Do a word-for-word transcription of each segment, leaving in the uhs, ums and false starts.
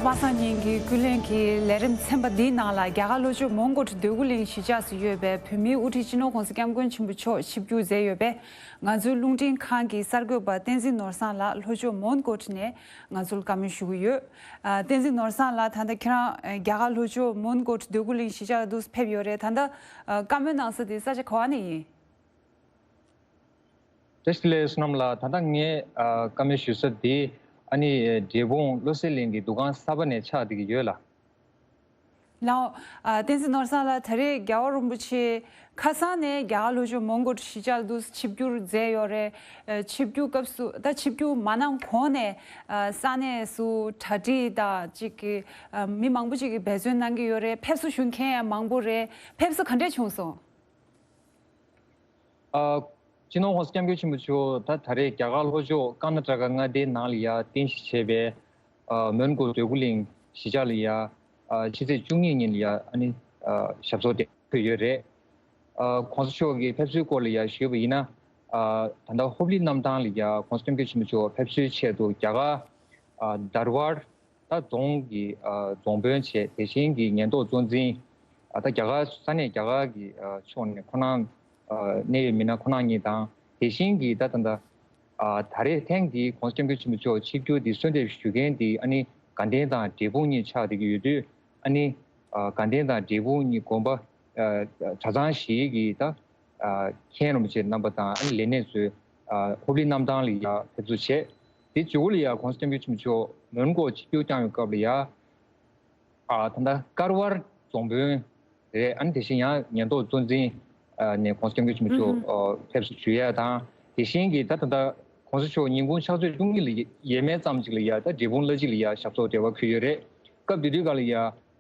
པ་སངས་ཉིན་གྱི་ཀུན་གླེང་གི་ལས་རིམ་ཚན་པ་འདིའི་ནང་ལ། རྒྱ་གར་ལྷོ་ཕྱོགས་མོན་གྷོ་འདོད་རྒུ་གླིང་གཞིས་ཆགས་སུ་ཡོད་པའི་བོད་མིའི་དབུ་ཁྲིད་སྤྱི་ནོར་༸གོང་ས་༸སྐྱབས་མགོན་ཆེན་པོ་མཆོག་ཆིབས་བསྒྱུར་མཛད་ཡོད་པའི་ང་ཚོའི་རླུང་འཕྲིན་ཁང་གི་གསར་འགོད་པ་བསྟན་འཛིན་ནོར་བཟང་ལགས་ལྷོ་ཕྱོགས་མོན་གྷོ་ནས་ང་ཚོར་བཀའ་མོལ་ཞུ་གི་ཡོད། ཨ། བསྟན་འཛིན་ནོར་བཟང་ལགས། ད་ལྟ་ཁྱེད་རང་རྒྱ་གར་ལྷོ་ཕྱོགས་མོན་གྷོ་འདོད་རྒུ་གླིང་གཞིས་ཆགས་སུ་ཕེབས་ཡོད་རེད། ད་ལྟ་བཀའ་མོལ་གནང་ས་དེ་ས་ཆ་ག་བ་ནས་ཡིན། བཀྲ་ཤིས་བདེ་ལེགས། བསོད་ནམས་ལགས། ད་ལྟ་ངས་ཨ་བཀའ་མོལ་ཞུ་ས་དེ་ཨ་ནི་འབྲས་སྤུངས་བློ་གསལ་གླིང་གི་འདུ་ཁང་གསར་པ་ནས་ཕྱག་བསྡད་ཀྱི་ཡོད་ལགས། ལགས། ཨ། བསྟན་འཛིན་ནོར་བཟང་ལགས། ད་རེས་རྒྱལ་བ་རིན་པོ་ཆེ་ཁ་སང་ནས་རྒྱ་གར་ལྷོ་ཕྱོགས་མོན་གྷོ་གཞིས་ཆགས་སུ་ཆིབས་བསྒྱུར་མཛད་ཡོད་རེད། ཨ། ཆིབས་བསྒྱུར་སྐབས་སུ། ད་ཆིབས་བསྒྱུར་མ་གནང་གོང་ནས་ཨ་ས་གནས་སུ་གྲ་སྒྲིག་དང་ཅིག་གི་ཨ་མི་མང་པོ་ཅིག་གིས་འབད་བརྩོན་གནང་གི་ཡོད་རེད། ཕེབས་བསུ་ཞུ་མཁན་ཡང་མང་པོ་རེད། ཕེབས་བསུ་ག་འདྲས་བྱུང་སོང་། ཨ། སྤྱི་ནོར་༸གོང་ས་༸སྐྱབས་མགོན་ཆེན་པོ་མཆོག་ད་ད་རེས་རྒྱ་གར་ལྷོ་ཕྱོགས་ཀར་ན་ཊ་ཀ་མངའ་སྡེའི་ནང་ལ་ཡ་རྟེན་གཞི་བྱས་པའི་ཨ་མོན་གྷོ་འདོད་རྒུ་གླིང་གཞིས་ཆགས་ལ་ཡ་ཨ་ཕྱི་ཚེས་བཅུ་གཉིས་ཉིན་ལ་ཡ་ཨ་ནི་ཨ་ཞབས་སོར་དེ་ཕུལ་ཡོད་རེད། ཨ། ༸གོང་ས་མཆོག་གི་ཕེབས་བསུའི་སྐོར་ལ་ཡ་ཞུས་པ་ཡིན་ན། ཨ། ད་ལྟ་ཧོབ་ལི་གནམ་ཐང་ལ་ཡ་༸གོང་ས་༸སྐྱབས་མགོན་ཆེན་པོ་མཆོག་ཕེབས་བསུའི་ཆེད་དུ་རྒྱ་གར་ཨ་དར་བར་ད་རྫོང་གི་ཨ་རྫོང་དཔོན་བྱས། དེ་བཞིན་གྱི་ཉེན་རྟོག་གཙོ་འཛིན། ཨ། ད་རྒྱ་གར་ས་གནས་རྒྱ་གར་གྱི་ཨ་ཕྱོགས་ནས་ཁོང་རྣམ་ཨ་གནད་ཡོད་མི་སྣ་ཁོང་རྣམ་གཉིས་དང་། དེ་བཞིན་གྱི་ད་ད་ལྟ་ཨ་ད་རེས་ཐེངས་འདིའི་༸གོང་ས་༸སྐྱབས་མགོན་ཆེན་པོ་མཆོག་ཆིབས་བསྒྱུར་འདི་གསོལ་འདེབས་ཞུ་མཁན་འདི་ཨ་ནི་དགའ་ལྡན་དང་འབྲས་སྤུངས་གཉིས་ཆགས་བསྡད་ཀྱི་ཡོད་དུས། ཨ་ནི་ཨ་དགའ་ལྡན་དང་འབྲས་སྤུངས་གཉིས་དགོན་པ་ཨ་གྲྭ་ཚང་བཞིའི་གི་ད་ཨ་མཁན་རིན་པོ་ཆེ་རྣམ་པ་དང་། ཨ་ནི་ལས་སྣེ་ཚོས་ཨ་ཧོབ་ལི་གནམ་ཐང་ལ་ཡ་ཕེབས་བསུ་བྱས། དེ་མཇུག་ལ་ཡ་༸གོང་ས་༸སྐྱབས་མགོན་ཆེན་པོ་མཆོག་མོན་གྷོ་ཆིབས་བསྒྱུར་བསྐྱངས་པའི་སྐབས་ལ་ཡ། ཨ་ད་ལྟ་ཀར་བར་རྫོང་དཔོན་རེད། ཨ་ནི་དེ་བཞིན་ཡང་ཉེན་རྟོག་གཙོ་འཛིན་ཨ་ནས་༸གོང་ས་༸སྐྱབས་མགོན་ཆེན་པོ་མཆོག་ཨ་ཕེབས་བསུ་ཞུ་ཡ་དང་། དེ་བཞིན་གྱི་ད་ད་ལྟ་༸གོང་ས་མཆོག་ཉིན་གུང་ཕྱག་ཚོད་བཅུ་གཉིས་ལ་ཡས་མས་ཙམ་ཅིག་ལ་ཡ་ད་འབྲས་སྤུངས་བླ་སྤྱི་ལ་ཡ་ཞབས་སོར་འབྲེལ་བ་ཕུལ་ཡོད་རེད། སྐབས་དེ་དུས་སྒང་ལ་ཡ་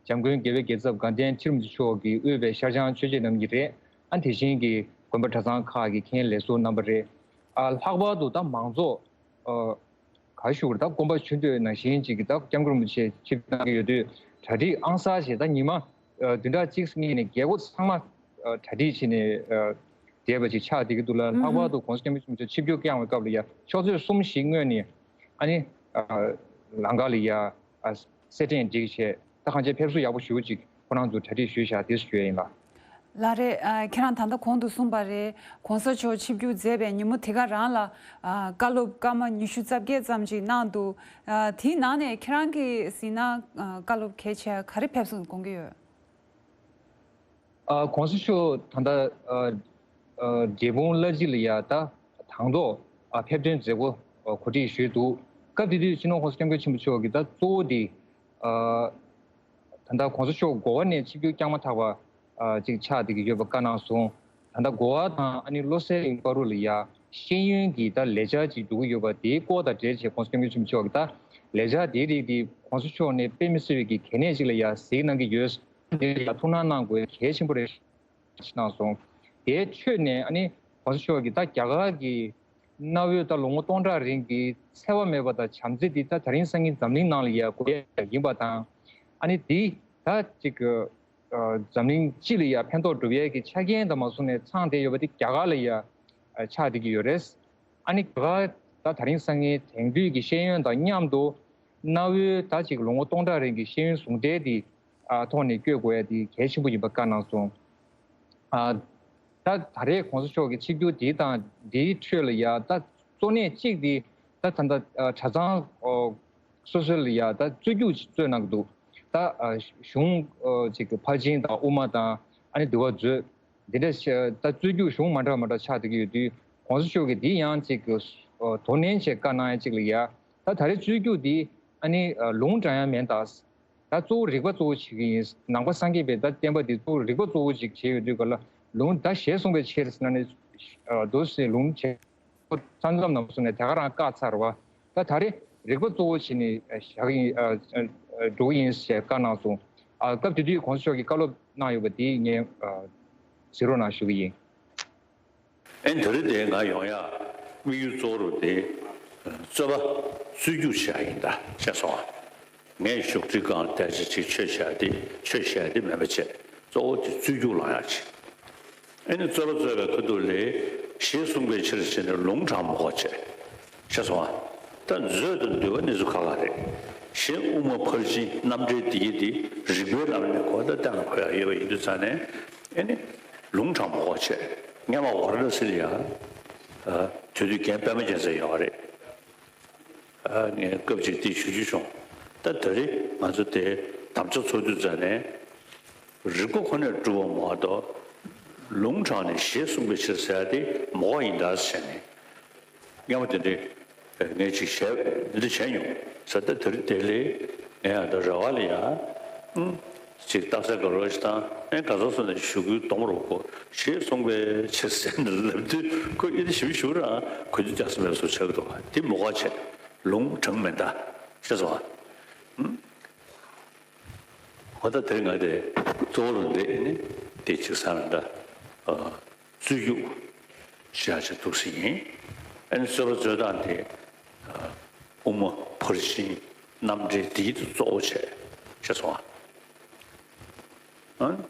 འཇམ་མགོན་རྒྱལ་བའི་རྒྱལ་ཚབ་དགའ་ལྡན་ཁྲི་རིན་པོ་ཆེ་མཆོག་གིས་དབུས་པའི་ཤར་བྱང་ཆོས་རྗེ་རྣམ་གཉིས་རེད། ཨ་ནི་དེ་བཞིན་གྱི་དགོན་པ་གྲྭ་ཚང་ཁག་གི་མཁན་ལས་ཟུར་རྣམ་པ་རེད། ཨ་ལྷག་པར་དུ་ད་མང་ཚོགས་ཨ་ག་ཞུ་དགོས་རེད། ད་དགོན་པ་ཆུང་དུས་ནང་བཞིན་ཅིག་གི་ད་༸སྐྱབས་མགོན་རིན་པོ་ཆེ་ཆིབས་བསྒྱུར་གནང་གི་ཡོད་དུས། གྲ་སྒྲིག་ཨང་གསར་བྱས། ད་ཉི་མ་ཨ་བདུན་ཕྲག་གཅིག་གཉིས་ནས་རྒྱལ་སྒོ་ཚང་མ་ཨ་གྲ་སྒྲིག་བྱས་ནས་ཨ་བསྡད་པ་ཅིག་ཆགས་བསྡད་ཀྱི་འདུག་ལ། ལྷག་པར་དུ་༸གོང་ས་༸སྐྱབས་མགོན་ཆེན་པོ་མཆོག་ཆིབས་བསྒྱུར་བསྐྱངས་པའི་སྐབས་ལ་ཡ་ཕྱོགས་ཚོད་གསུམ་བཞི་སྔོན་ནས་ཨ་ནི་ཨ་ལམ་ཁ་ལ་ཡ་ཨ་སེར་ཕྲེང་སྒྲིག་བྱས། ད་གང་ཅི་ཕེབས་བསུ་ཡག་པོ་ཞེ་པོ་ཅིག་ཁོ་རང་ཚོ་གྲ་སྒྲིག་ཞུས་བཞག་དེ་ཞུ་ཡ་ཡིན་ལགས། ལགས་རེད། ཨ་ཁྱེད་རང་ད་ལྟ་གོང་དུ་གསུངས་པ་རེད། ༸གོང་ས་མཆོག་ཆིབས་བསྒྱུར་མཛད་པའི་ཉིན་མོ་དེ་ག་རང་ལ་ཨ་བཀའ་སློབ་སྐར་མ་ཉི་ཤུ་རྩ་བརྒྱད་ཙམ་ཅིག་གནང་འདུག་ཨ་དེའི་ནང་ནས་ཁྱེད་རང་གིས་གཟིགས་ན་ཨ་བཀའ་སློབ་གལ་ཆེ་ག་རེ་ཕེབས་བསུ་དགོངས་ཀྱི་ཡོད། ཨ་༸གོང་ས་མཆོག་ད་ལྟ་ཨ་ཨ་འབྲས་སྤུངས་བླ་སྤྱི་ལ་ཡ་ད་དང་ཐོག་ཨ་ཕེབས་ཐོན་མཛད་སྒོ་ཨ་གོ་སྒྲིག་ཞུས་འདུག་སྐབས་དེ་དུས་སྤྱི་ནོར་༸གོང་ས་༸སྐྱབས་མགོན་ཆེན་པོ་མཆོག་གིས་ད་གཙོ་བོ་དེ་ཨ་ད་ལྟ་༸གོང་ས་མཆོག་གོ་བ་ནས་ཆིབས་བསྒྱུར་བསྐྱངས་མ་ཐག་པ་ཨ་ཅིག་ཆགས་བསྡད་ཀྱི་ཡོད་པ་བཀའ་གནང་སོང་། ད་ལྟ་གོ་བ་དང་ཨ་ནི་བློ་གསལ་གླིང་བར་དུ་ལ་ཡ་ཤེས་ཡོན་གྱི་ད་ལས་འཆར་ཅིག་འགྲོ་གི་ཡོད་པ། དེའི་སྐོར་དང་འབྲེལ་བྱས་༸གོང་ས་༸སྐྱབས་མགོན་ཆེན་པོ་མཆོག་གིས་ད་ལས་འཆར་དེའི་རིགས་དེ་༸གོང་ས་མཆོག་ནས་དཔེ་མི་སྲིད་པའི་གི་གལ་གནད་ཅིག་ལ་ཡ་གཟིགས་གནང་གི་ཡོད། དེ་ལ་ཡ་ཐུགས་སྣང་གནང་དགོས་གལ་ཆེན་པོ་རེད་གནང་སོང་། དེའི་ཁྲོད་ནས་ཨ་ནི་༸གོང་ས་མཆོག་གིས་ད་རྒྱ་གར་གྱི་གནའ་བོའི་ད་ལོ་ངོ་སྟོང་ཕྲག་རིང་གི་འཚེ་བ་མེད་པ་དང་བྱམས་བརྩེ་འདི་ད་དེ་རིང་སང་ཉིན་འཛམ་གླིང་ནང་ལ་ཡ་དགོས་ཡ་ཡིན་པ་དང་། ཨ་ནི་འདི་ད་ཅིག་གི་ཨ་འཛམ་གླིང་སྤྱི་ལ་ཡ་ཕན་ཐོགས་སྒྲུབ་ཡས་ཀྱི་ཆ་རྐྱེན་དང་མ་བཟུང་ནས་ཚང་བསྡད་ཡོད་པ་དེ་རྒྱ་གར་ལ་ཡ་ཨ་ཆགས་བསྡད་ཀྱི་ཡོད་རེད། ཨ་ནི་རྒྱ་གར་ད་དེ་རིང་སང་ཉིན་དེང་དུས་ཀྱི་ཤེས་ཡོན་དང་མཉམ་དུ་གནའ་བོའི་ད་ཅིག་ལོ་ངོ་སྟོང་ཕྲག་རིང་གི་ཤེས་ཡོན་ཟུང་འབྲེལ་དེ་ཨ་ཐོག་ནས་བསྐྱོད་དགོས་ཡ་དེ་གལ་ཆེན་པོ་ཡིན་པ་བཀའ་གནང་སོང་། ཨ་ད་ད་རེས་༸གོང་ས་མཆོག་གི་ཆིབས་བསྒྱུར་དེ་དང་དེའི་ཁྲོད་ལ་ཡ་ད་གཙོ་གནད་གཅིག་དེ་ད་ད་ད་ཨ་གྲྭ་ཚང་ཨོ་སོ་སོ་ལ་ཡ་ད་རྩོད་རྒྱུགས་ཅིག་རྩོད་གནང་གི་འདུག་ད་ཨ་གཞུང་ཨོ་ཅིག་གི་ཕར་ཕྱིན་དང་དབུ་མ་དང་ཨ་ནི་འདུལ་བ་མཛོད་འདི་འདྲ་ཤ་ད་རྩོད་རྒྱུགས་གཞུང་མ་འདྲ་མ་འདྲ་ཆགས་བསྡད་ཀྱི་ཡོད་དུས། ༸གོང་ས་མཆོག་གིས་འདི་ཡང་ཅིག་གི་ཨོ་དོ་ནན་བྱས་བཀའ་གནང་ཡ་ཅིག་ལ་ཡ། ད་ད་རེས་རྩོད་རྒྱུགས་འདི་ཨ་ནི་ཨ་ལུང་དྲངས་ཡ་མེད་ད། ད་གཙོ་བོ་རིག་པ་གཙོ་བོ་བྱེད་ཀྱི་ཡིན། ནང་པ་སངས་རྒྱས་པའི་ད་བསྟན་པ་འདི་གཙོ་བོ་རིག་པ་གཙོ་བོ་ཅིག་བྱས་ཡོད་དུས་ག་ལ་ལུང་ད་ཞེས་གསུངས་པའི་ཕྱིར་ཟེར་ན་ནི་ཨ་འདུག་སེ་ལུང་བྱས། ས་མཚམས་ནང་སོང་ནས་དེ་ག་རང་བཀག་ཚར་བ། ད་ད་རེས་རིག་པ་གཙོ་བོ་བྱས་ནས་བཞག་གི་ཡིན། ཨ་ཨ་འགྲོ་གི་ཡིན་ཞེས་བཀའ་གནང་སོང་། ཨ་སྐབས་དེ་དུས་གོང་ས་མཆོག་གིས་བཀའ་སློབ་གནང་ཡོད་པ་དེ་ངས་ཨ་གཟིགས་རོགས་གནང་ཞུ་གི་ཡིན། ཨེ་ད་རེས་དེ་ང་ཡོང་ཡ་དམིགས་ཡུལ་གཙོ་བོ་དེ་རྩོད་པ་རྩོད་རྒྱུགས་བྱེད་ཡ་ཡིན་ད་ཤེས་སོང་ཨ། ངས་ཞུགས་ཁྲི་སྒང་བསྡད་ཅིག་ཅིག་ཆོས་བཤད་དེ་ཆོས་བཤད་དེ་མེད་པ་བྱས་གཙོ་བོ་དེ་རྩོད་རྒྱུགས་ལངས་ཡ་ཅིག་ཨེ་ནི་རྩོད་པ་རྩོད་པའི་ཁ་ཐུག་ལས་ཞེས་གསུངས་པའི་ཕྱིར་བྱས་ནས་ལུང་དྲངས་མ་དགོས་བྱས། ཤེས་སོང་ཨ། ད་མཛོད་དང་འདུལ་བ་གཉིས་སུ་ཁ་ཁ་རེད། ཞེས་དབུ་མ་ཕར་ཕྱིན་རྣམ་འགྲེལ་འདི་ཡི་འདི་རིགས་པའི་ལམ་ནས་གོ་བརྡ་གཏན་ལ་འཁོད་ཡ་ཡོད་པ་ཡིན་དུས་ཙང་ནས། ཨེ་ནི་ལུང་དྲངས་མ་དགོས་བྱས། སྔས་མ་ཝཱ་ར་ཎ་སི་ལ་ཡ་དེ་དུས་རྒན་པད་མ་རྒྱལ་མཚན་ཡོད་རེད། ངས་སྐབས་ཅིག་འདི་ཞུ་རྒྱུ་བྱུང་། ད་ད་རེས་ང་ཚོ་དེ་དམ་བཅའ་ཚོགས་དུས་ཙང་ནས། རིགས་པ་ཁོ་ནས་སྒྲུབ་པ་མ་གཏོགས། ལུང་དྲངས་ནས་ཞེས་གསུངས་པའི་ཕྱིར་ཟེར་ཡ་དེ་མ་གོ་ཡིན་ད་ཟེར་ནས། སྔས་མ་དེ་འདྲའི་ངས་ཅིག་བཤད་འདི་འདྲ་བྱས་མྱོང་ཟེར། ད་དེ་རིང་དེ་ལས་ངས་ཡང་ད་རེ་བ་ལ་ཡང་ཅིག་རྟགས་གསལ་དགའ་རོགས་ཤིག་དང་། ཨེ་ག་ཚོད་སོང་ནས་ཞུ་སྐུལ་གཏོང་རོགས་གོ་ཞེས་གསུངས་པའི་ཕྱིར་ཟེར་ནས་ལབ་དུས། ཁོ་ཨེ་འདི་ཞིབ་ཞིབ་རང་གོ་དུས་ཀྱང་སེམས་པའི་སོ་ཆགས་འདུག་དེ་མ་གོ་བྱས་ལུང་དྲངས་མེད་ད་ཤེས་སོང་ཨ། ཨོ་ད་དེ་ང་དེ་གཙོ་བོ་ལ་འདི་ནི་དེ་ཅིག་ས་ལ་འདྲ། རྩོད་རྒྱུགས་ཤ་ཆ་ཐུགས་སྲས་ཡིན། ཨ་ནི་རྩོད་པ་རྩོད་སྟངས་དེ་དབུ་མ་ཕར་ཕྱིན་རྣམ་འགྲེལ་འདིའི་དུ་གཙོ་བོ་བྱས་བྱས་སོང་ཨ།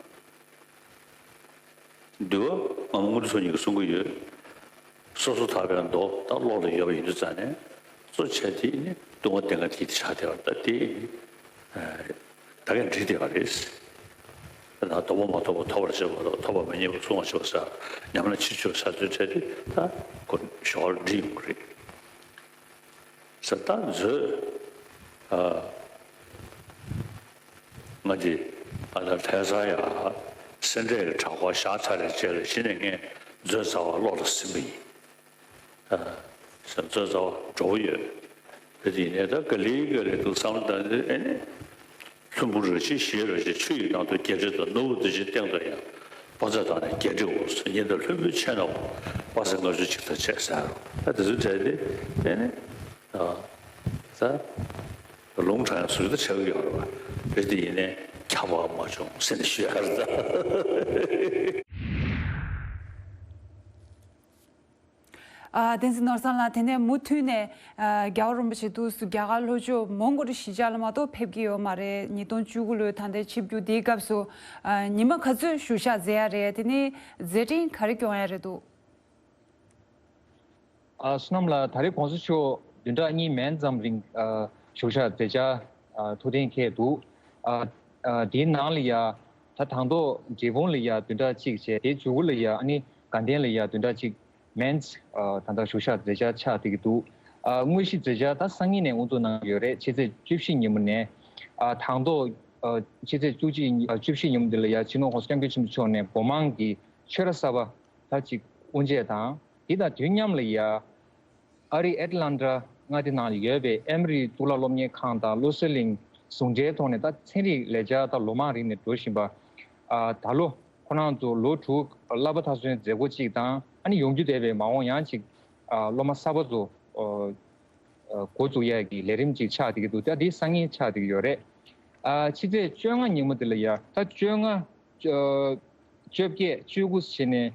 འདུལ་བ་ངག་དབང་དངོས་གྲུབ་མཚོ་གཉིས་ཀྱིས་གསུང་གི་ཡོད། སོ་སོ་ཐར་པའི་མདོ་དང་ཀློག་ལ་ཡོད་པ་ཡིན་དུས་ཙང་ནས་གཙོ་ཆེ་དེ་ནི་སྟོང་པ་སྡེ་ལྔ་དེ་ཆགས་བསྡད་པ་ད་དེ་ནི་ད་གས་འགྲིག་བསྡད་པ་རེད། ད་ལྡོག་པ་མ་ཐོབ་པ་ཐོབ་པར་བྱེད་པ་དང་། ཐོབ་པ་མ་རྙེད་པ་མཚུངས་པར་བྱེད་པ་ཟེར། ཉམས་ལེན་ཕྱིར་བཅོས་ཟེར་ཚུལ་བྱས་ཏེ་ད་ཁོ་ཞོར་འགྲིག་ཡོང་གི་རེད། ཟེར་ད་མཛོད། ང་གིས་ཨ་ད་ལྷ་ས་ཡ་སེ་འབྲས་ཀྱི་གྲྭ་སྐོར་བཞག་ཚར་བའི་རྗེས་ལ་གཞི་ནས་ངས་མཛོད་རྩ་བ་ཀློག་ལ་ཟིན་པ་ཡིན། ཟེར་མཛོད་རྩ་བ་འགྲོ་བོ་ཡོད། དེ་ཡིན་ནའི་ད་ག་ལེ་ག་ལེ་འདུག་བསམ་བློ་བཏང་ནས། ཨེ་ནི་ལྷུན་པོ་རོ་གཅིག་ཞལ་རོ་གཅིག་ཆུ་ཡི་ནང་དུ་རྒྱས་འབྲིང་དང་། ནོར་བུ་འདི་ཕྱི་སྟེང་དུ་ཡང་། དཔག་ཚད་དང་ནི་རྒྱས་འབྲིང་འོ། ཉི་ཟླ་ལྷུན་པོའི་ཕྱེད་ནག་པོ། དཔག་ཚད་ལྔ་བཅུ་གཅིག་དང་བཅས་ཟེར། ད་དེ་ཚོ་བྲལ་ཏེ་ཨེ་ནི། ཨ་ས། ལུང་དྲངས་ཡང་ཟུར་དུ་ཆགས་ཀྱི་ཡོད་རེད་པ། རེད་དེ་ཡིན་ནའི་ཁྱབ་པ་མ་བྱུང་ཟེར་ནས་ཞུ་ཡ་རེད་ད། ཨ་བསྟན་འཛིན་ནོར་བཟང་ལགས། དེ་ནས་མུ་མཐུད་ནས་ཨ་རྒྱལ་བ་རིན་པོ་ཆེ་འདུག་སེ་རྒྱ་གར་ལྷོ་ཕྱོགས་མོན་གྷོ་རི་གཞིས་ཆགས་ལ་མ་གཏོགས་ཕེབས་ཀྱི་ཡོད་མ་རེད། ཉིས་སྟོང་བཅུ་དགུ་ལོའི་ད་ལྟའི་ཆིབས་བསྒྱུར་འདིའི་སྐབས་སུ་ཨ་ཉི་མ་ག་ཚོད་བཞུགས་ཞག་མཛད་ཡ་རེད། དེ་ནས་མཛད་འཕྲིན་ག་རེ་བསྐྱོན་ཡ་རེད་འདུག་ཨ་བསོད་ནམས་ལགས། ད་རེས་༸གོང་ས་མཆོག་བདུན་ཕྲག་གཉིས་མན་ཙམ་རིང་ཨ་བཞུགས་ཞག་མཛད་འཆར་ཨ་ཐུགས་གཏན་འཁེལ་འདུག་ཨ་ཨ་དེའི་ནང་ལ་ཡ་ད་དང་ཐོག་འབྲས་སྤུངས་ལ་ཡ་བདུན་ཕྲག་གཅིག་བྱས། དེའི་མཇུག་ལ་ཡ་ཨ་ནི་དགའ་ལྡན་ལ་ཡ་བདུན་ཕྲག་གཅིག་མན་ཙམ་ཨ་ད་ལྟ་བཞུགས་ཞག་མཛད་འཆར་ཆགས་བསྡད་ཀྱི་འདུག་ཨ་དངོས་གཞི་མཛད་འཆར་ད་སང་ཉིན་ནས་དབུ་འཛུགས་གནང་གི་ཡོད་རེད། ཕྱི་ཚེས་བཅུ་བཞི་ཉིན་མོ་ནས། ཨ་དང་ཐོག་ཨ་ཕྱི་ཚེས་བཅུ་གཅིག་ཨ་བཅུ་བཞི་ཉིན་མོ་འདི་ལ་ཡ་སྤྱི་ནོར་༸གོང་ས་༸སྐྱབས་མགོན་ཆེན་པོ་མཆོག་ནས་སྒོ་མང་གི་ཆོས་ར་གསར་པ་ད་ཅིག་དབུ་འབྱེད་དང་། འདི་དང་དུས་མཉམ་ལ་ཡ་ཨ་རིའི་ཨེ་ཊ་ལན་ཊ་མངའ་སྡེ་ནང་ལ་ཡོད་པའི་ཨེ་མོ་རི་གཙུག་ལག་སློབ་གཉེར་ཁང་དང་བློ་གསལ་གླིང་ཟུང་འབྲེལ་ཐོག་ནས་ད་ཚན་རིག་ལས་འཆར་ད་ལོ་མང་རིང་ནས་འགྲོ་བཞིན་པ། ཨ་ད་ལོ་ཁོ་རང་ཚོ་ལོ་དྲུག་བསླབ་པ་མཐར་སོན་མཛད་སྒོ་གཅིག་དང་། ཨ་ནི་ཡོང་རྒྱུ་བསྡད་པའི་མ་འོངས་ཡང་ཅིག་ཨ་སློབ་མ་གསར་པ་ཚོ་ཨ་ཨ་འགོ་འཛུགས་ཡས་ཀྱི་ལས་རིམ་ཅིག་ཆགས་བསྡད་ཀྱི་འདུག་ད་འདི་སང་ཉིན་ཆགས་བསྡད་ཀྱི་ཡོད་རེད། ཨ་ཕྱི་ཚེས་བཅོ་ལྔ་ཉིན་མོ་འདི་ལ་ཡ་ད་བཅོ་ལྔ་བཅོ་བརྒྱད་བཅུ་དགུ་བྱས་ནས།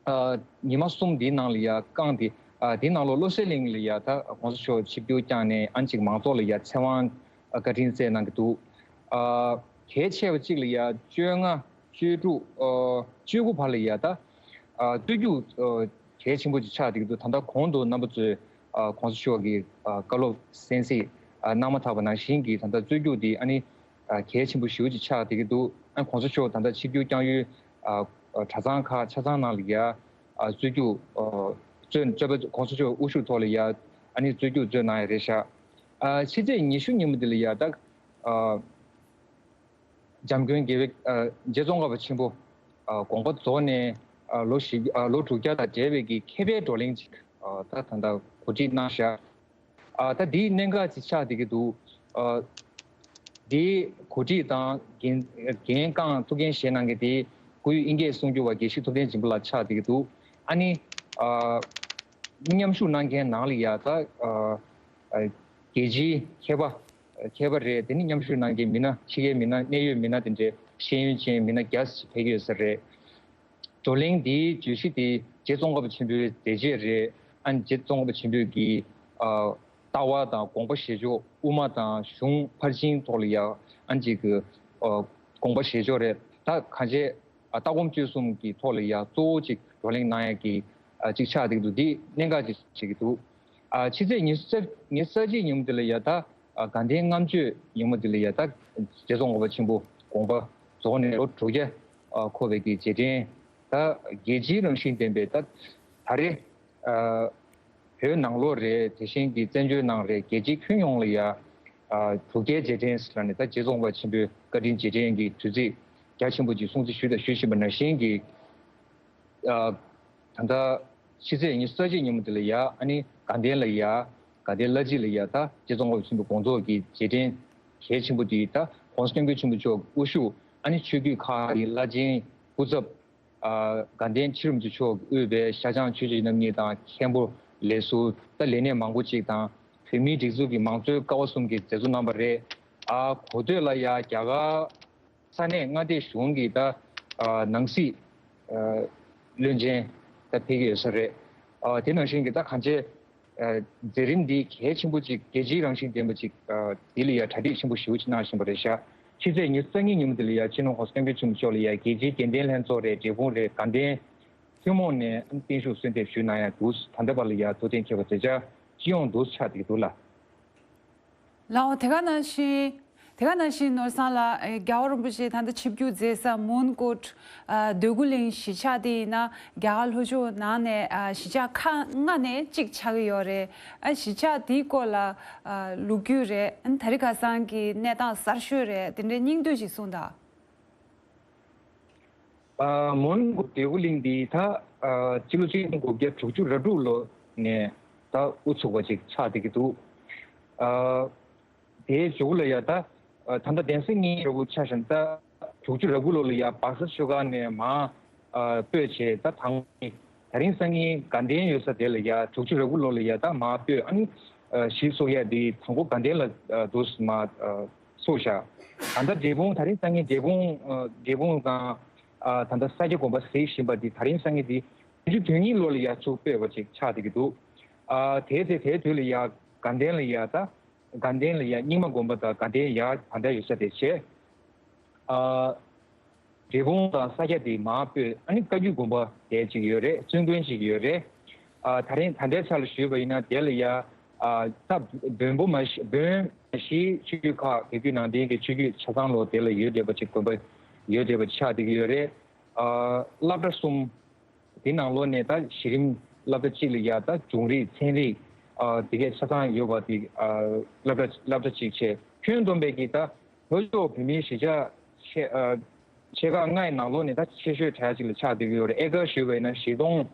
ཨ་ཉི་མ་གསུམ་འདིའི་ནང་ལ་ཡ་བསྐངས་ཏེ། ཨ་དེའི་ནང་ལོགས་བློ་གསལ་གླིང་ལ་ཡ་ད་༸གོང་ས་མཆོག་ཆིབས་བསྒྱུར་བསྐྱངས་ནས། ཨ་ཅིག་མང་ཚོགས་ལ་ཡ་ཚེ་དབང་ཨ་བཀའ་དྲིན་སྩལ་གནང་གི་འདུག་ཨ་གལ་ཆེ་བ་གཅིག་ལ་ཡ་བཅོ་ལྔ་བཅུ་དྲུག་ཨ་བཅུ་དགུ་བར་ལ་ཡ་ད་ཨ་རྩོད་རྒྱུགས་ཨ་གལ་ཆེན་པོ་ཅིག་ཆགས་བསྡད་ཀྱི་འདུག་ད་ལྟ་གོང་དུ་རྣམ་པ་ཚོས་ཨ་༸གོང་ས་མཆོག་གི་ཨ་བཀའ་སློབ་གསན་གཟིགས་ཨ་གནང་མ་ཐག་པ་ནང་བཞིན་གྱི་ད་ལྟ་རྩོད་རྒྱུགས་འདི་ཨ་ནི་ཨ་གལ་ཆེན་པོ་ཞེ་པོ་ཅིག་ཆགས་བསྡད་ཀྱི་འདུག་ཨ་༸གོང་ས་མཆོག་ད་ལྟ་ཆིབས་བསྒྱུར་བསྐྱངས་ཡུལ་ཨ་གྲྭ་ཚང་ཁག་ཆ་ཚང་ནང་ལ་ཡ་ཨ་རྩོད་རྒྱུགས་ཨ་རྩོད་རྩོད་པ་༸གོང་ས་མཆོག་དབུ་བཞུགས་ཐོག་ལ་ཡ་ཨ་ནི་རྩོད་རྒྱུགས་རྩོད་གནང་ཡ་རེད་ཤག་ཨ་ཕྱི་ཚེས་ཉི་ཤུ་ཉིན་མོ་འདི་ལ་ཡ་ད་ཨ་འཇམ་མགོན་རྒྱལ་བའི་ཨ་རྗེ་ཙོང་ཁ་པ་ཆེན་པོ་ཨ་དགོངས་པ་རྫོགས་ནས་ཨ་ལོ་བཞི་ཨ་ལོ་དྲུག་བརྒྱ་དང་བསྡད་པའི་གི་མཁས་པའི་བགྲོ་གླེང་ཅིག་ཨ་ད་ད་ལྟ་གོ་སྒྲིག་གནང་ཤག་ཨ་ད་འདིའི་གནད་འགག་ཅིག་ཆགས་བསྡད་ཀྱི་འདུག་ཨ་འདིའི་གོ་སྒྲིག་དང་འགན་འགན་རྐང་ཐུགས་འགན་བཞེས་གནང་མཁན་དེ་སྐུ་ཡོད་དབྱིན་སྐད་གསུང་སྒྱུར་བ་དགེ་བཤེས་ཐུབ་བསྟན་སྦྱིན་པ་ལགས་ཆགས་བསྡད་ཀྱི་འདུག་ཨ་ནི་ཨ་མཉམ་ཞུགས་གནང་མཁན་ནང་ལ་ཡ་ད་ཨ་ཨ་རྒྱལ་སྤྱིའི་མཁས་པ་མཁས་པ་རེད། དེ་ནི་མཉམ་ཞུགས་གནང་མཁན་མི་སྣ་ཕྱི་རྒྱལ་མི་སྣ་གནད་ཡོད་མི་སྣ་དེ་འདྲའི་ཤེས་ཡོན་ཅན་མི་སྣ་བརྒྱ་ཙམ་ཕེབས་ཀྱི་ཡོད་ས་རེད། བགྲོ་གླེང་འདིའི་བརྗོད་གཞི་དེ་རྗེ་ཙོང་ཁ་པ་ཆེན་པོའི་མཛད་རྗེས་རེད། ཨ་ནི་རྗེ་ཙོང་ཁ་པ་ཆེན་པོའི་གི་ཨ་ལྟ་བ་དང་དགོངས་པ་བཞེས་ཕྱོགས། དབུ་མ་དང་གཞུང་ཕར་ཕྱིན་ཐོག་ལ་ཡ་ཨ་ནི་ཅིག་གི་ཨ་དགོངས་པ་བཞེས་ཕྱོགས་རེད། ད་གང་བྱས་ཨ་ལྟ་སྒོམ་སྤྱོད་གསུམ་གྱི་ཐོག་ལ་ཡ་གཙོ་བོ་ཅིག་བགྲོ་གླེང་གནང་ཡ་གི་ཨ་ཅིག་ཆགས་བསྡད་ཀྱི་འདུག་འདི་གནད་འགག་ཅིག་བྱེད་ཀྱི་འདུག་ཨ་ཕྱི་ཚེས་ཉི་ཤུ་རྩ་ཉི་ཤུ་རྩ་གཅིག་ཉིན་མོ་དེ་ལ་ཡ་ད་ ཨ་དགའ་ལྡན་ལྔ་མཆོད་ཉིན་མོ་འདི་ལ་ཡ་ད་རྗེ་ཙོང་ཁ་པ་ཆེན་པོ་དགོངས་པ་རྫོགས་ནས་ལོ་དྲུག་བརྒྱ་ཨ་འཁོར་བའི་གི་རྗེས་དྲན། ད་རྒྱལ་སྤྱིའི་རང་བཞིན་ལྡན་པའི་ད་ད་རེས་ཨ་བོད་ནང་ལོགས་རེད། དེ་བཞིན་གྱི་བཙན་བྱོལ་ནང་རེད། རྒྱལ་སྤྱིའི་ཁྱོན་ཡོངས་ལ་ཡ་ཨ་དྲུག་བརྒྱའི་རྗེས་དྲན་ཟེར་ནས་ད་རྗེ་ཙོང་ཁ་པ་ཆེན་པོའི་བཀའ་དྲིན་རྗེས་དྲན་གྱི་དུས་ཚིགས་རྒྱ་ཆེན་པོ་ཅིག་སྲུང་བརྩི་ཞུས་དང་ཞུ་བཞིན་པ་ནང་བཞིན་གྱི། ཨ་ད་ལྟ་ཕྱི་ཚེས་ཉི་ཤུ་རྩ་གཅིག་ཉིན་མོ་དེ་ལ་ཡ་ཨ་ནི་དགའ་ལྡན་ལ་ཡ་དགའ་ལྡན་གླ་སྤྱི་ལ་ཡ་ད་རྗེ་ཙོང་ཁ་པ་ཆེན་པོའི་དགོངས་རྫོགས་ཀྱི་རྗེས་དྲན་གལ་ཆེན་པོ་དེ་ད་༸གོང་ས་༸སྐྱབས་མགོན་ཆེན་པོ་མཆོག་དབུ་བཞུགས་ཨ་ནི་ཆོས་བརྒྱུད་ཁག་གི་བླ་ཆེན་སྐུ་ཚབ། ཨ་དགའ་ལྡན་ཁྲི་རིན་པོ་ཆེ་མཆོག་དབུས་པའི་ཤར་བྱང་ཆོས་བརྒྱུད་རྣམ་གཉིས་དང་མཁན་པོ་ལས་ཟུར་ད་ལས་སྣེ་མང་པོ་ཅིག་དང་བོད་མིའི་སྒྲིག་འཛུགས་ཀྱི་མང་གཙོའི་ཀ་བ་གསུམ་གྱི་མཛད་གཙོ་རྣམ་པ་རེད། ཨ་གོ་ཐོས་ལ་ཡ་རྒྱ་གར་ས་གནས་མངའ་སྡེ་གཞུང་གི་ད་ཨ་ནང་སྲིད་ཨ་བློན་ཆེན་ད་ཕེབས་ཀྱི་ཡོད་ས་རེད། ཨ་དེ་ནང་བཞིན་གྱི་ད་གང་ཅི་ཨ་མཛད་རིམ་འདི་གལ་ཆེན་པོ་ཅིག་རྒྱལ་སྤྱིའི་རང་བཞིན་ལྡན་པ་ཅིག་ཨ་འདི་ལ་ཡ་གྲ་སྒྲིག་ཆེན་པོ་ཞེ་པོ་ཅིག་གནང་བཞིན་པ་རེད་ཤག་ཕྱི་ཚེས་ཉི་ཤུ་རྩ་གཉིས་ཉིན་མོ་འདི་ལ་ཡ་སྤྱི་ནོར་༸གོང་ས་༸སྐྱབས་མགོན་ཆེན་པོ་མཆོག་ལ་ཡ་རྒྱལ་སྤྱིའི་དགའ་ལྡན་ལྷན་ཚོགས་རེད། འབྲས་སྤུངས་རེད། དགའ་ལྡན་ཐུན་མོང་ནས་བརྟན་བཞུགས་གསོལ་འདེབས་ཞུས་གནང་ཡ་འདུག་ད་ལྟ་བར་ལ་ཡ་ཐུགས་གཏན་འཁེལ་བ་མཛད་འཆར་སྤྱི་ཡོངས་འདུག་ཆགས་བསྡད་ཀྱི་འདུག་ལགས། ལའོ། དེ་ག་ནང་བཞིན། དེ་ག་ནང་བཞིན་ནོར་བཟང་ལགས། ཨེ་རྒྱལ་བ་རིན་པོ་ཆེ་ད་ལྟ་ཆིབས་བསྒྱུར་མཛད་ས་མོན་གྷོ་ཨ་འདོད་རྒུ་གླིང་གཞིས་ཆགས་དེ་ཡིན་ན་རྒྱ་གར་ལྷོ་ཕྱོགས་ནང་ནས་ཨ་གཞིས་ཆགས་ཁག་ལྔ་ནས་གཅིག་ཆགས་ཀྱི་ཡོད་རེད། ཨ་གཞིས་ཆགས་དེའི་སྐོར་ལ་ཨ་ལོ་རྒྱུས་རེད། ཨ་ད་རེས་ཁ་སང་གི་གནས་སྟངས་གསར་ཤོས་རེད། དེ་འདྲའི་སྙིང་བསྡུས་ཤིག་གསུངས་དང་། ཨ་མོན་གྷོ་འདོད་རྒུ་གླིང་འདི་ད་ཨ་སྤྱི་ལོ་གཅིག་སྟོང་དགུ་བརྒྱ་དྲུག་ཅུ་རེ་དྲུག་ལོ་ནས་ད་དབུ་ཚུགས་པ་ཅིག་ཆགས་བསྡད་ཀྱི་འདུག་ཨ་དེའི་མཇུག་ལ་ཡ་ད་ཨ་ད་ལྟ་གདན་ས་གཉིས་རེ་བོ་ཆགས་ཤིང་ད་དྲུག་ཅུ་རེ་དགུ་ལོ་ལ་ཡ་སྦག་ས་ཆོས་སྒར་ནས་མར་ཨ་སྤོས་བྱས། ད་དང་ད་རིང་སང་ཉིན་དགའ་ལྡན་ཡོད་ས་དེ་ལ་ཡ་དྲུག་ཅུ་རེ་དགུ་ལོ་ལ་ཡ་ད་མར་སྤོས། ཨ་ནི་ཨ་གཞིས་སོ་ཡ་དེ་དང་པོ་དགའ་ལྡན་ལ་ཨ་འདུག་མར་ཨ་སོ་བཞག་ད་ལྟ་འབྲས་སྤུངས་ད་རིང་སང་ཉིན་འབྲས་སྤུངས་ཨ་འབྲས་སྤུངས་དང་ཨ་ད་ལྟ་ས་སྐྱ་དགོན་པ་གཟིགས་བཞིན་པ་འདི་ད་རིང་སང་ཉིན་འདི་བདུན་ཅུ་དོན་གཉིས་ལོ་ལ་ཡ་ཚུར་སྤོས་པ་ཅིག་ཆགས་བསྡད་ཀྱི་འདུག་ཨ་དེ་ཚེ་དེའི་དུས་ལ་ཡ་དགའ་ལྡན་ལ་ཡ་ད་དགའ་ལྡན་ལ་ཡ་རྙིང་མ་དགོན་པ་དང་དགའ་ལྡན་ཡ་ད་ལྟ་ཡོད་ས་དེ་བྱས། ཨ་འབྲས་སྤུངས་དང་ས་སྐྱ་དེ་མར་སྤོས། ཨ་ནི་བཀའ་བརྒྱུད་དགོན་པ་དེ་གཅིག་ཡོད་རེད། བཙུན་དགོན་གཅིག་ཡོད་རེད། ཨ་ད་རིང་ད་ལྟའི་ཆ་ལ་ཞུས་པ་ཡིན་ན་དེ་ལ་ཡ་ཨ་ད་བོན་པོ་མ་གཞི་བོན་མ་གཞིའི་ཆོས་བརྒྱུད་ཁག་དེ་བརྒྱུད་ནང་བསྟན་གྱི་ཆོས་བརྒྱུད་ཆ་ཚང་ལོ་དེ་ལ་ཡོད་བསྡད་པ་ཅིག་དགོན་པ་ཡོད་བསྡད་པ་ཆགས་བསྡད་ཀྱི་ཡོད་རེད། ཨ་སློབ་གྲྭ་གསུམ་དེ་ནང་ལོགས་ནས་ད་གཞི་རིམ་སློབ་གྲྭ་གཅིག་ལ་ཡ་ད་འབྱུང་རིག་ཚན་རིག་ཨ་དེ་གས་ཆ་ཚང་ཡོད་པ་དེ་ཨ་སློབ་གྲྭ་སློབ་གྲྭ་གཅིག་བྱས། ཁྱོན་བསྡོམས་པའི་གི་ད་ལྷོ་ཕྱོགས་བོད་མིའི་གཞིས་ཆགས་ཆེ་ཨ་ཆེ་ཁག་ལྔའི་ནང་ལོགས་ནས་ད་ཆེ་ཤོས་གྲས་ཅིག་ལ་ཆགས་བསྡད་ཀྱི་ཡོད་རེད། ཨེ་ཀར་ཞུས་པ་ཡིན་ན་བཞི་སྟོང་།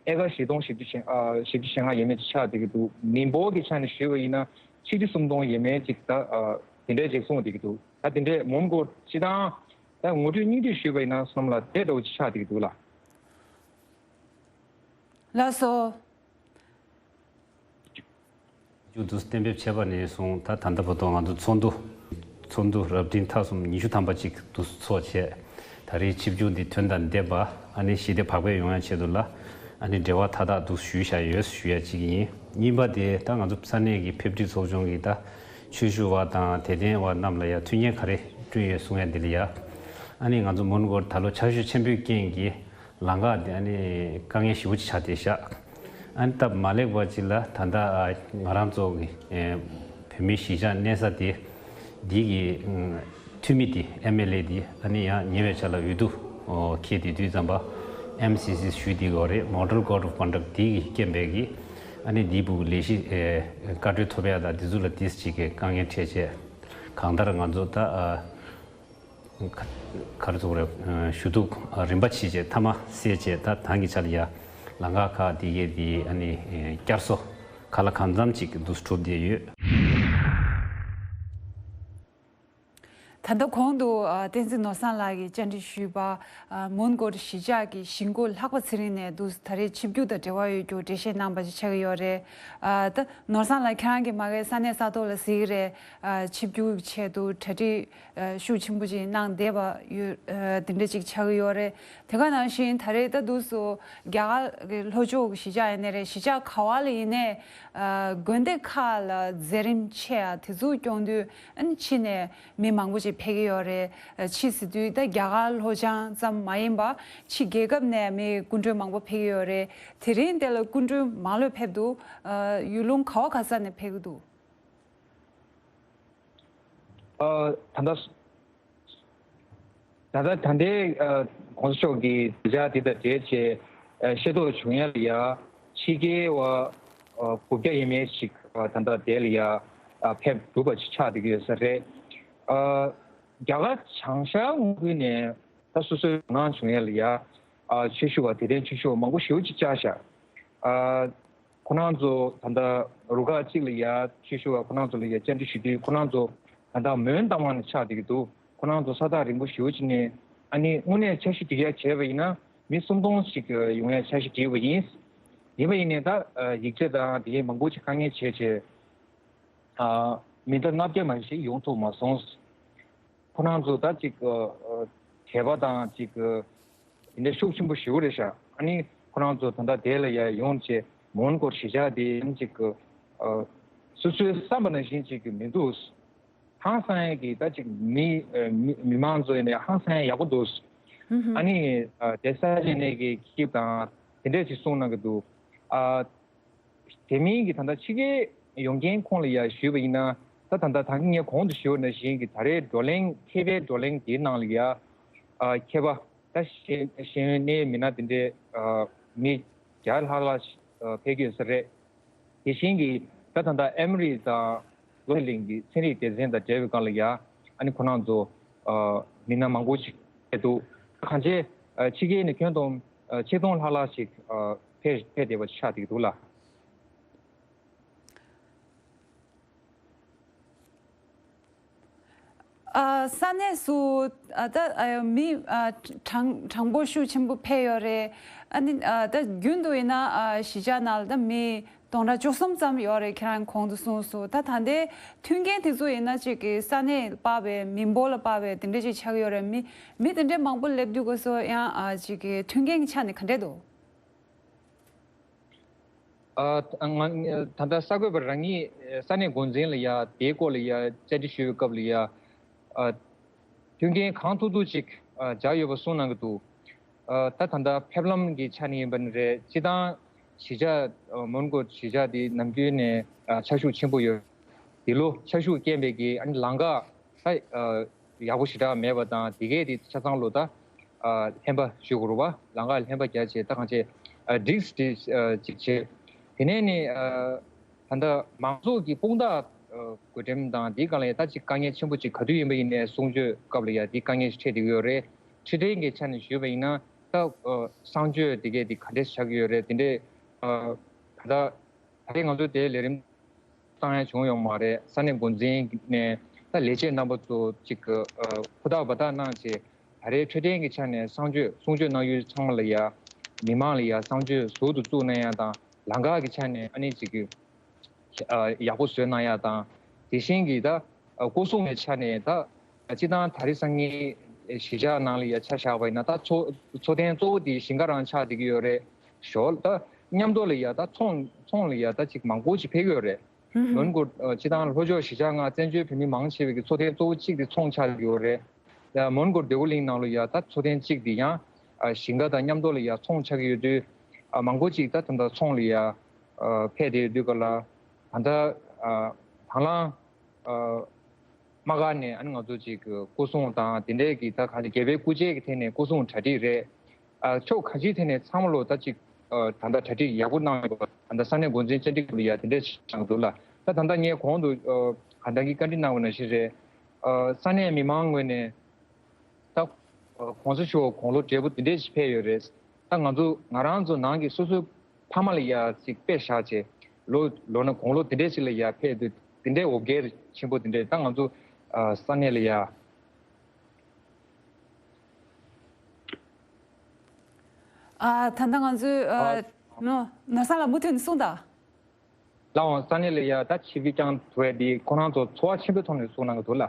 ཨེ་ཀར་བཞི་སྟོང་བཞི་བཅུ་ཞེ་ཨ་བཞི་བཅུ་ཞེ་ལྔ་ཡས་མས་ཅིག་ཆགས་བསྡད་ཀྱི་འདུག་མི་འབོར་གྱི་ཆ་ནས་ཞུས་པ་ཡིན་ན་ཆིག་ཁྲི་སུམ་སྟོང་ཡས་མས་ཅིག་ད་ཨ་དེ་འདྲས་ཅིག་གསུངས་བསྡད་ཀྱི་འདུག་ད་དེ་འདྲས་མོན་གྷོ་སྤྱི་བཏང་ད་ངོ་སྤྲོད་སྙིང་བསྡུས་ཞུས་པ་ཡིན་ན་བསམ་ལ་དེ་འདྲ་བོ་ཅིག་ཆགས་བསྡད་ཀྱི་འདུག་ལ། ལགས་སོ། མཇུག་ཏུ་གཏན་འབེབས་བྱས་པ་ནས་བཟུང་ད་ད་ལྟ་བར་དུ་ང་ཚོ་ཚོགས་འདུ་ཚོགས་འདུ་རབ་འབྲིང་ཐ་གསུམ་ཉི་ཤུ་ཐམ་པ་ཅིག་ཏུ་ཚོགས་བྱས། ད་རེས་ཆིབས་བསྒྱུར་འདི་དོན་དང་ལྡན་པ་ཨ་ནི་ཞི་བདེ་བག་ཕེབས་ཡོང་ཡ་ཆེད་དུ་ལ་ཨ་ནི་འབྲེལ་བ་མཐའ་དག་ཏུ་ཞུས་བཞག་ཡོད་ཞུ་ཡ་གཅིག་ཡིན། གཉིས་པ་དེ་ད་ང་ཚོ་ས་གནས་ཀྱི་ཕེབས་སྒྲིག་ཚོགས་ཆུང་གི་ད་ཆོས་ཞུ་བ་དང་དད་ལྡན་བ་རྣམས་ལ་ཡ་མཐུན་རྐྱེན་ག་རེ་བསྐྲུན་ཡོད་གསུང་ཡ་འདི་ལ་ཡ་ཨ་ནི་ང་ཚོ་མོན་གྷོར་ད་ལོ་ཆར་ཞོད་ཆེན་པོའི་རྐྱེན་གྱིས། ལམ་ཁ་དེ་ཨ་ནི་དཀའ་ངལ་ཞེ་པོ་ཅིག་ཆགས་བསྡད་ཤག་ཨ་ནི་སྟབས་མ་ལེགས་པ་ཅིག་ལ་ད་ལྟ་ཨ་ང་རང་ཚོ་གི་ཨེ་བོད་མིའི་གཞིས་ཆགས་གནས་ས་དེ་འདི་གི་ཨ་འཐུས་མི་དེ་ཨེམ་ཨེལ་ཨེ་དེ་ཨ་ནི་ཡང་ཉེ་བའི་ཆར་ལ་འོས་བསྡུ་འཁེལ་བསྡད་དུས་ཙམ་པ་ཨེམ་སི་སི་ཞུས་དེ་གོ་རེད། Model Code of Conduct དེ་གི་རྐྱེན་པས་གི་ཨ་ནི་འདིའི་སྦུག་ལས་གཞི་ཨེ་བཀའ་འཁྲོལ་ཐོབ་ཡ་དང་དེ་ཚོ་ལ་ཏིས་ཅིག་གི་དཀའ་ངལ་འཕྲད་བྱས། གང་ལྟར་ང་ཚོ་ད་ཨ། ག་ག་རེ་ཟེར་དགོས་རེད། ཞུ་གཏུག་རིམ་པ་ཕྱིན་བྱས་མཐའ་མ་བསལ་བྱས་ད་ཐང་གི་ཆ་ལ་ཡ་ལམ་ཁ་ཁག་འདི་གའི་འདི་ཨ་ནི་བསྐྱར་གསོ་ག་ལ་གང་འཚམ་ཅིག་འདུག་གྲུབ་བསྡད་ཡོད། ད་ལྟ་གོང་དུ་བསྟན་འཛིན་ནོར་བཟང་ལགས་ཀྱིས་བཅར་འདྲི་ཞུས་པ། མོན་གྷོ་གཞིས་ཆགས་ཀྱི་གཞིས་འགོ་ལྷག་པ་ཚེ་རིང་ནས་འདུག་ད་རེས་ཆིབས་བསྒྱུར་དང་འབྲེལ་བ་ཡོད་རྒྱུ་འགྲེལ་བཤད་གནང་པ་ཞིག་ཆགས་ཀྱི་ཡོད་རེད། ད་ནོར་བཟང་ལགས་ཁྱེད་རང་གིས་མ་གི་ས་གནས་ས་ཐོག་ལ་གཟིགས་རེད། ཆིབས་བསྒྱུར་ཆེད་དུ་གྲ་སྒྲིག་ཤུགས་ཆེན་པོ་ཅིག་གནང་བསྡད་པ་ཡོད། དེ་འདྲ་ཅིག་ཆགས་ཀྱི་ཡོད་རེད། དེ་ག་ནང་བཞིན་ད་རེས་ད་དུས་སུ་རྒྱ་གར་གྱི་ལྷོ་ཕྱོགས་ཀྱི་གཞིས་ཆགས་ཡིན་ནའི་རེད། གཞིས་ཆགས་ག་བ་ལ་ཡིན་ནའི་དགོན་སྡེ་ཁག་ལ་མཛད་རིམ་ཆེ་ཡ་དེ་ཚོ་སྐྱོང་དུས་ཨ་ནི་ཕྱི་ནས་མི་མང་པོ་ཅིག་ཕེབས་ཀྱི་ཡོད་རེད། ཕྱིས་ཟེར་དུས་ད་རྒྱ་གར་ལྷོ་བྱང་ཙམ་མ་ཡིན་པ་ཕྱི་རྒྱལ་ཁབ་ནས་མི་སྐུ་མགྲོན་མང་པོ་ཕེབས་ཀྱི་ཡོད་རེད། དེ་རིང་དེ་ལ་སྐུ་མགྲོན་མང་ལོས་ཕེབས་འདུག་ཡུལ་ལུང་ག་བ་ག་ས་ནས་ཕེབས་ཀྱི་འདུག་ཨ། ད་ལྟ་ད་ལྟ་ད་ལྟའི་ཨ་༸གོང་ས་མཆོག་གི་གསལ་བསྒྲགས་དེ་དང་འབྲེལ་བྱས་ཨ་ཤེས་རྟོགས་བྱུང་ཡ་ལ་ཡ་ཕྱི་རྒྱལ་བ་ཨ་དགུ་བརྒྱ་ཡས་མས་ཤིག་ཨ་ད་ལྟ་དེ་ལ་ཡ་ཨ་ཕེབས་གྲུབ་པ་ཅིག་ཆགས་བསྡད་ཀྱི་ཡོད་ས་རེད། ཨ་རྒྱ་གར་བྱང་ཤར་མངའ་ཁུལ་ནས་ད་སོ་སོའི་དོ་སྣང་བྱུང་ཡ་ལ་ཡ་ཨ་ཆོས་ཞུ་བ་དད་ལྡན་ཆོས་ཞུ་བ་མང་པོ་ཞེ་པོ་ཅིག་བཅར་ཤག་ཨ་ཁོ་རང་ཚོ་ད་ལྟ་རུ་ཁག་གཅིག་ལ་ཡ་ཆོས་ཞུ་བ་ཁོ་རང་ཚོ་ལ་ཡ་བཅར་འདྲི་ཞུ་དུས་ཁོ་རང་ཚོ་ད་ལྟ་མོན་རྟ་དབང་ནས་ཆགས་བསྡད་ཀྱི་འདུག་ཁོ་རང་ཚོ་ས་ཐག་རིང་པོ་ཞེ་པོ་ཅིག་ནས་ཨ་ནི་དངོས་གནས་འཆར་གཞི་སྒྲིག་ཡ་བྱས་པ་ཡིན་ན་མི་སུམ་སྟོང་ཞིག་ཡོང་ཡ་འཆར་གཞི་བསྒྲིགས་པ་ཡིན། ཡིན་པ་ཡིན་ནའི་ད་ཡིག་ཆ་དང་དེ་གའི་མང་པོ་ཅིག་དཀའ་ངལ་བྱས་བྱས་མི་ཟླ་ལྔ་བརྒྱ་མ་ཞིག་ཡོང་ཐུབ་མ་སོང་། ཁོ་རང་ཚོ་ད་ཅིག་ཨ་ཨ་དད་པ་དང་ཅིག་ཨ་དེ་འདྲ་ཤུགས་ཆེན་པོ་ཞེ་པོ་རེད་ཤག་ཨ་ནི་ཁོ་རང་ཚོ་ད་ལྟ་དེ་ལ་ཡ་ཡོང་བྱས་མོན་གྷོར་གཞིས་ཆགས་དེ་ཡང་ཅིག་ཨ་སོ་སོའི་བསམ་པ་ནང་བཞིན་ཅིག་མི་འདུག་ཧང་སང་ཡ་གི་ད་ཅིག་མི་ཨ་མི་མི་མང་ཚོ་ཡིན་ན་ཧང་སང་ཡ་ཡག་པོ་འདུག་ཨ་ནི་ཨ་དེ་ས་ཆ་ནས་གི་སྐྱིད་དང་དེ་འདྲ་ཅིག་གསུངས་གནང་གི་འདུག་ཨ། དེ་མིན་གྱི་ད་ལྟ་ཕྱི་རྒྱལ་ཡོང་མཁན་ཁོང་ལ་ཡ་ཞུས་པ་ཡིན་ན་ད་ད་ལྟ་ད་གིན་ངས་གོང་དུ་ཞུས་པ་ནང་བཞིན་གྱི་ད་རེས་བགྲོ་གླེང་མཁས་པའི་བགྲོ་གླེང་དེའི་ནང་ལ་ཡ་ཨ་མཁས་པ་ད་ཤེས་ཤེས་ཡོན་གནས་མི་སྣ་དེ་འདྲའི་ཨ་མི་བརྒྱ་ལྷག་ལྷག་ཨ་ཕེབས་ཀྱི་ཡོད་ས་རེད། དེ་བཞིན་གྱི་ད་ད་ལྟ་ཨེ་མོ་རི་དང་ལོ་གླིང་གི་ཚན་རིག་སྡེ་ཚན་དང་འབྲེལ་བའི་སྒང་ལ་ཡ་ཨ་ནི་ཁོ་རང་ཚོ་ཨ་མི་སྣ་མང་པོ་ཞིག་ཕེབས་འདུག་གང་ཅི་ཨ་ཕྱི་རྒྱལ་ནས་ཁྱོན་བསྡོམས་ཨ་ཆིག་སྟོང་ལྷག་ལྷག་ཞིག་ཨ་ཕེབས་ཕེབས་བསྡད་པ་ཆགས་བསྡད་ཀྱི་འདུག་ལ། ཨ་ས་གནས་སུ་ཨ་ད་ཨ་མི་ཨ་གྲངས་གྲངས་འབོར་ཤུགས་ཆེན་པོ་ཕེབས་ཡོད་རེད། ཨ་ནི་ཨ་ད་རྒྱུན་དུ་ཡིན་ན་ཨ་གཞིས་ཆགས་ནང་ལ་ད་མི་སྟོང་ཕྲག་བཅུ་གསུམ་ཙམ་ཡོད་རེད། ཁྱེད་རང་གོང་དུ་གསུངས་སོང་། ད་ད་ལྟའི་མཐུན་རྐྱེན་དེ་ཚོ་ཡིན་ན་ཅིག་གི་ས་གནས་དཔག་པའི་མི་འབོར་ལ་དཔག་པའི་དེ་འདྲ་ཅིག་ཆགས་ཀྱི་ཡོད་རེད། མི་མི་དེ་འདྲ་མང་པོ་སླེབས་དུས་སྐབས་སུ་ཡང་ཨ་ཅིག་གི་མཐུན་རྐྱེན་གྱི་ཆ་ནས་ག་འདྲས་འདུག་ཨ་ང་ད་ལྟ་གསར་འགོད་པ་རང་ཉིད་ས་གནས་འགོ་འཛིན་ལ་ཡ་དེའི་སྐོར་ལ་ཡ་བཅར་འདྲི་ཞུ་བའི་སྐབས་ལ་ཡ་ཨ་མཐུན་རྐྱེན་གང་ཐུབ་ཐུབ་ཅིག་ཨ་སྦྱར་ཡོད་པ་གསུངས་གནང་གི་འདུག་ཨ་ད་ད་ལྟ་ཕེབས་ལམ་གྱི་ཆ་ནས་ཡིན་པ་ནི་རེད། སྤྱི་བཏང་གཞིས་ཆགས་ཨ་མོན་གྷོ་གཞིས་ཆགས་དེ་ནམ་རྒྱུན་ནས་ཨ་ཆར་ཤུགས་ཆེན་པོ་ཡོད། འདི་ལོ་ཆར་ཤུགས་རྐྱེན་པས་ཀྱི་ཨ་ནི་ལམ་ཁ་ད་ཨ་ཡག་པོ་ཞེ་དྲག་མེད་པ་དང་དེ་གས་དེ་ཆ་ཚང་ལོ་ད་ཨ་ལྷན་པ་ཞུ་དགོས་རེད་བ། ལམ་ཁ་ལྷན་པ་རྒྱག་བྱས་ད་གང་བྱས་ཨ་སྒྲིག་སྒྲིག་ཨ་ཅིག་བྱས། དེ་ནས་ནི་ཨ་ད་ལྟ་མང་ཚོགས་ཀྱི་དཔུང་རྟགས་ཨ་བགོ་འགྲེམས་དང་དེའི་སྒང་ལ་ཡ་ད་ཅིག་དཀའ་ངལ་ཆེན་པོ་ཅིག་ག་དུས་ཡིན་པ་ཡིན་ནའི་གསུང་ཆོས་སྐབས་ལ་ཡ་དེའི་དཀའ་ངལ་ཞིག་འཕྲད་བསྡད་ཀྱི་ཡོད་རེད། འཕྲོད་བསྟེན་གྱི་ཆ་ནས་ཞུས་པ་ཡིན་ན་ད་ཨ་གསང་སྤྱོད་དེ་གས་དེ་ག་འདྲས་ཆགས་ཀྱི་ཡོད་རེད། དེ་འདྲས་ཨ་ད་ལྟ་ད་རེས་ང་ཚོ་དེའི་ལས་རིམ་བཏང་ཡ་བྱུང་ཡོད་མ་རེད། ས་གནས་འགོ་འཛིན་ནས་ད་ལས་བྱེད་རྣམ་པ་ཚོ་ཅིག་གི་ཨ་ཧུར་ཐག་འབད་ཐག་གནང་བྱས་ད་རེས་འཕྲོད་བསྟེན་གྱི་ཆ་ནས་གསང་སྤྱོད་གསུང་ཆོས་གནང་ཡུལ་ཚང་མ་ལ་ཡ་མི་མང་ལ་ཡ་གསང་སྤྱོད་ཟུར་དུ་བཙུགས་གནང་ཡ་དང་ལམ་ཁ་གི་ཆ་ནས་ཨ་ནི་ཅིག་གི་ཨ་ཡག་པོ་བཟོས་གནང་ཡ་དང་དེ་བཞིན་གྱི་ད་ཨ་སྐོར་སྲུང་བའི་ཆ་ནས་ད་སྤྱི་བཏང་ད་རེས་སང་ཉིན་གཞིས་ཆགས་ནང་ལ་ཡ་ཆ་བཞག་པ་ཡིན་ན་ད་འཚོ་འཚོ་རྟེན་གཙོ་བོ་དེ་ཞིང་ཁ་རང་ཆགས་བསྡད་ཀྱི་ཡོད་རེད། ཞོར་ད་མཉམ་དུ་ལ་ཡ་ད་ཚོང་ཚོང་ལ་ཡ་ད་ཅིག་མང་པོ་ཅིག་ཕེབས་ཀྱི་ཡོད་རེད། མོན་གྷོ་ཨ་སྤྱི་བཏང་ལྷོ་ཕྱོགས་གཞིས་ཆགས་ལྔ་བཙན་བྱོལ་བོད་མི་མང་ཆེ་བའི་གི་འཚོ་རྟེན་གཙོ་བོ་གཅིག་དེ་ཚོང་ཆགས་ཀྱི་ཡོད་རེད། ཡ་མོན་གྷོ་བདེ་སྐྱིད་གླིང་ནང་ལ་ཡ་ད་འཚོ་རྟེན་གཅིག་དེ་ཡང་ཨ་ཞིང་ཁ་དང་མཉམ་དུ་ལ་ཡ་ཚོང་ཆགས་ཀྱི་ཡོད་དུས་ཨ་མང་པོ་ཅིག་ད་ད་ལྟ་ཚོང་ལ་ཡ་ཨ་ཕེབས་བསྡད་ཡོད་དུས་ག་ལ་ད་ལྟ་ཨ་དང་བླངས་ཨ་དམག་སྒར་ནས་ཨ་ནི་ང་ཚོ་ཅིག་གི་སྐོར་སྲུང་དང་དེ་འདྲས་ཀྱི་ད་ག་ལ་རྒྱལ་བའི་སྐུ་ཕྱྭའི་གི་ཐད་ནས་སྐོར་སྲུང་གྲ་སྒྲིག་རེད། ཨ་ཕྱོགས་གང་ཅིའི་ཐད་ནས་ཚང་མ་ལོ་ད་ཅིག་ཨ་ད་ལྟ་གྲ་སྒྲིག་ཡག་པོ་གནང་ཡོད་པ་ད་ལྟ་ས་གནས་འགོ་འཛིན་བཅར་འདྲི་སྐབས་ལ་ཡ་དེ་འདྲས་ཞིག་གནང་འདུག་ལ། ད་ད་ལྟ་ངས་གོང་དུ་ཨ་ག་ད་གི་བཀའ་འདྲི་གནང་བ་ནང་བཞིན་རེད། ཨ་ས་གནས་མི་མང་ངོས་ནས་ད་ཨ་གོང་ས་མཆོག་དགུང་ལོ་བགྲེས་པོ་དེ་འདྲས་ཞིག་ཕེབས་ཡོད་རེད། ད་ང་ཚོ་ང་རང་ཚོ་ནང་གི་སོ་སོའི་ཕ་མ་ལ་ཡ་ཅིག་དཔེ་བཞག་བྱས་ལོ་ལོ་ན་དགུང་ལོ་དེ་འདྲས་ཅིག་ལ་ཡ་ཕེབས་དུས་དེ་འདྲས་འོ་བརྒྱལ་ཆེན་པོ་དེ་འདྲས་ད་ང་ཚོ་ཨ་ས་གནས་ལ་ཡ། ཨ་ད་ལྟ་ང་ཚོའི་ཨ་ཨ་ནོ་ནོར་བཟང་ལགས་མུ་མཐུད་ནས་གསུངས་དང་། ལགས་འོང་ས་གནས་ལ་ཡ་ད་ཆིབས་བསྒྱུར་བསྐྱངས་ཐུབ་པ་འདི་ཁོ་རང་ཚོ་ཚོར་བ་ཆེན་པོའི་ཐོག་ནས་གསུངས་གནང་གི་འདུག་ལ།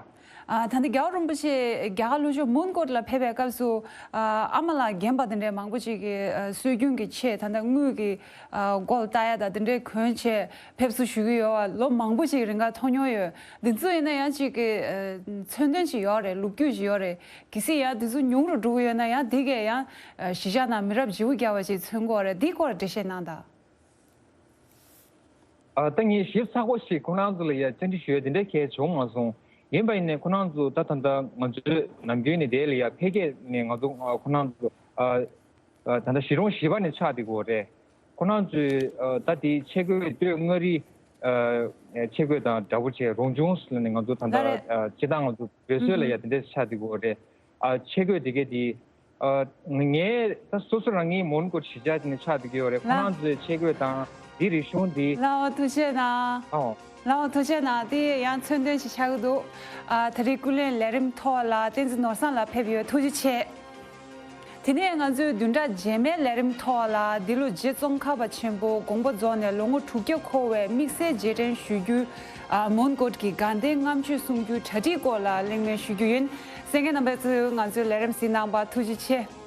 ཨ་ད་ལྟ་རྒྱལ་བ་རིན་པོ་ཆེ་རྒྱ་གར་ལྷོ་ཕྱོགས་མོན་གྷོ་ལ་ཕེབས་པའི་སྐབས་སུ་ཨ་ཨ་མ་ལགས་རྒན་པ་དེ་འདྲའི་མང་པོ་ཅིག་གིས་ཨ་སྲོལ་རྒྱུན་གྱི་ཆས་ད་ལྟ་དངུལ་གྱི་ཨ་མགོ་ལ་བཏགས་ཡ་དང་དེ་འདྲའི་གོན་ཆས་ཕེབས་བསུ་ཞུ་གི་ཡོད་པ་ལོ་མང་པོ་ཅིག་རིང་ག་མཐོང་མྱོང་ཡོད། འདི་ཚོ་ཡིན་ན་ཡང་ཅིག་གི་ཨ་མཚོན་དོན་ཅིག་ཡོད་རེད། ལོ་རྒྱུས་ཅིག་ཡོད་རེད། གལ་སྲིད་ཡང་འདི་ཚོ་ཉུང་རུ་འགྲོ་གི་ཡོད་ན་ཡང་དེ་གས་ཡང་ཨ་གཞིས་ཆགས་ནང་མི་རབས་བརྗེ་པོ་རྒྱག་པ་ཅིག་མཚོན་གྱི་ཡོད་རེད། འདིའི་སྐོར་འགྲེལ་བཤད་གནང་དང་། ཨ་ད་ངས་ཞིབ་ཚགས་པོ་ཞིག་ཁོང་རང་ཚོ་ལ་ཡ་བཅར་འདྲི་ཞུ་ཡ་དེ་འདྲ་གལ་བྱུང་མ་སོང་ ཡིན་པ་ཡིན་ནའི་ཁོ་རང་ཚོ་ད་ད་ལྟ་ང་ཚོའི་ནམ་རྒྱུན་ནས་དེ་ལ་ཡ་འཕེལ་རྒྱས་ནས་ང་ཚོ་ཨ་ཁོ་རང་ཚོ་ཨ་ཨ་ད་ལྟ་གཞིས་གྲོང་བཞི་པ་ནས་ཆགས་བསྡད་ཀྱི་ཡོད་རེད། ཁོ་རང་ཚོས་ཨ་ད་དེ་ཆས་གོས་སྟོད་མངའ་རིས་ཨ་ཆས་གོས་དང་འདྲ་པོ་བྱས་རོང་ཆུང་ལ་ནས་ང་ཚོ་ད་ལྟ་ལ་རེད། ཨ་སྤྱིར་བཏང་ང་ཚོ་བོད་སྲོལ་ལ་ཡ་དེ་འདྲས་ཆགས་བསྡད་ཀྱི་ཡོད་རེད། ཨ་ཆས་གོས་དེ་གས་དེ་ཨ་ངས་ད་སོ་སོ་རང་ངའི་མོན་གྷོ་གཞིས་ཆགས་དེ་ནས་ཆགས་བསྡད་ཀྱི་ཡོད་རེད། ཁོ་རང་ཚོའི་ཆས་གོས་དང་དེ་རིག་གཞུང་དེ། ལགས་འོ་ཐུགས་རྗེ་གནང་། ཨོ། ལགས་འོ་ཐུགས་རྗེ་གནང་། དེ་ཡང་མཚོན་དོན་ཞིག་ཆགས་ཀྱི་འདུག་ཨ་ད་རེས་ཀུན་གླེང་ལས་རིམ་ཐོག་ལ་བསྟན་འཛིན་ནོར་བཟང་ལགས་ཕེབས་ཡོད། ཐུགས་རྗེ་ཆེ། དེ་ནས་ང་ཚོའི་བདུན་ཕྲག་རྗེས་མའི་ལས་རིམ་ཐོག་ལ་འདི་ལོ་རྗེ་ཙོང་ཁ་པ་ཆེན་པོ་དགོངས་པ་རྫོགས་ནས་ལོ་ངོ་དྲུག་བརྒྱ་འཁོར་བའི་དམིགས་བསལ་རྗེས་དྲན་ཞུ་རྒྱུ། ཨ་མོན་གྷོ་གི་དགའ་ལྡན་ལྔ་མཆོད་གསུང་རྒྱུའི་གྲ་སྒྲིག་སྐོར་ལ་གླེང་མོལ་ཞུ་རྒྱུ་ཡིན། གསན་མཁན་རྣམ་པ་ཚོས་ང་ཚོའི་ལས་རིམ་གཟིགས་གནང་བར་ཐུགས་རྗེ་ཆེ།